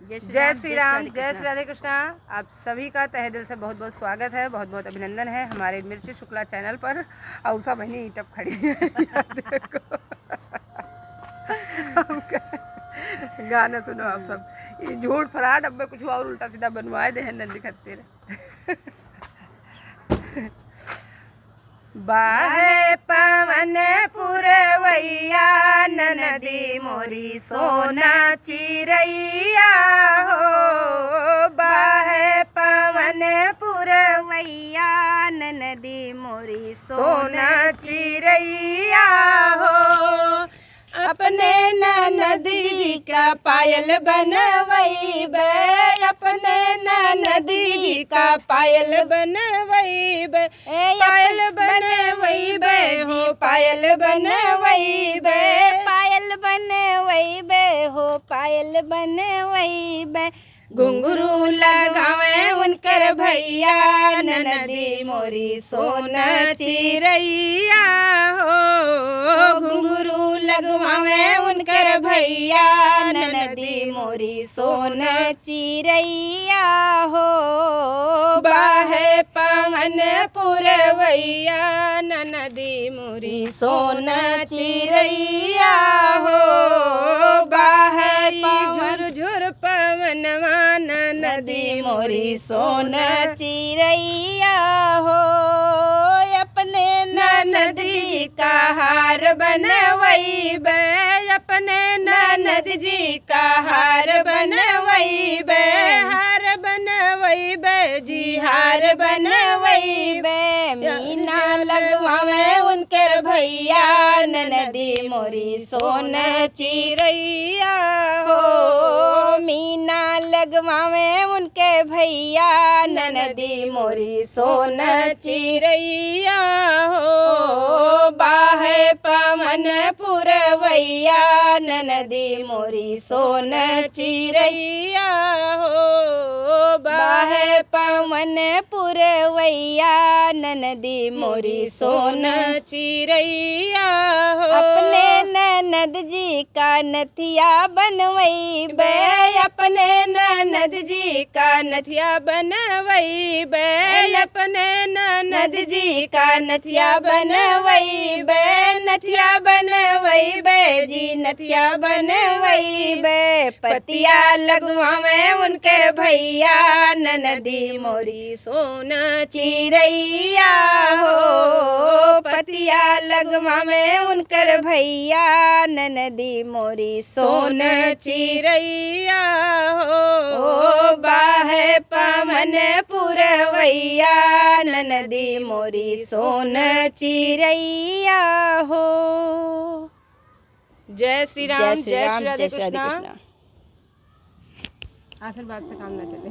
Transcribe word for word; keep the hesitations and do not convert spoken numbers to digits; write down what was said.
जय श्री जय राम, श्री जय राम, जय श्री राधे कृष्णा। आप सभी का तहे दिल से बहुत बहुत स्वागत है, बहुत बहुत अभिनंदन है हमारे मिर्ची शुक्ला चैनल पर। और सब वहीं टप खड़ी है। देखो। गाना सुनो आप सब। ये झूठ फराड, अब मैं कुछ और उल्टा सीधा बनवाए दे हैं नंदी खत्ते रे। बाहे पवन पुरवैया, ननदी मोरी सोना चिरैया हो। बाहे पवन पुरवैया, ननदी मोरी सोना चिरैया हो। अपने ननद जी का पायल बनवैबे, अपने ननद जी का पायल बनवैबे, ए, पायल अपन बनवैबे हो, पायल बनवैबे, पायल बनवैबे हो, पायल बनवैबे। घुंघरू लगावे उनकर भैया, ननदी मोरी सोना चिरैया हो। घुंघरू लगवावे उनकर भैया, ननदी मोरी सोना चिरैया हो। बाहे पवन पुरवैया, ननदी मोरी सोना चिरैया हो। बाहे पवन झुर झुर पवनवा, ननदी मोरी सोना चिरैया हो। अपने ननद जी का हार बनवैबे, अपने ननद जी का हार बनवैबे, हार बनवैबे जी, हार बनवैबे। मीना लगवावे उनकर भैया, ननदी मोरी सोना चिरैया हो। मीना लगवावे उनके भैया, ननदी मोरी सोना चिरैया हो। बाहे पवन पुरवैया, ननदी मोरी सोना चिरैया हो। बाहे पवन पुरवैया, ननदी मोरी सोना चिरैया हो। अपने ननद जी का नथिया बनवैबे, अपने ननद जी का नथिया बनवैबे, अपने ननद जी का नथिया बनवैबे, नथिया बनवैबे जी, नथिया बनवैबे। पतिया लगवावे उनके भैया, ननदी मोरी सोना चिरैया हो। पतिया लगवावे उनकर भैया, ननदी मोरी सोना चिरैया हो। बाहे पवन पुरवैया, ननदी मोरी सोना चिरैया हो। जय श्री राम, जय श्री राम, जय श्री राधे कृष्णा। आशीर्वाद से काम ना चले।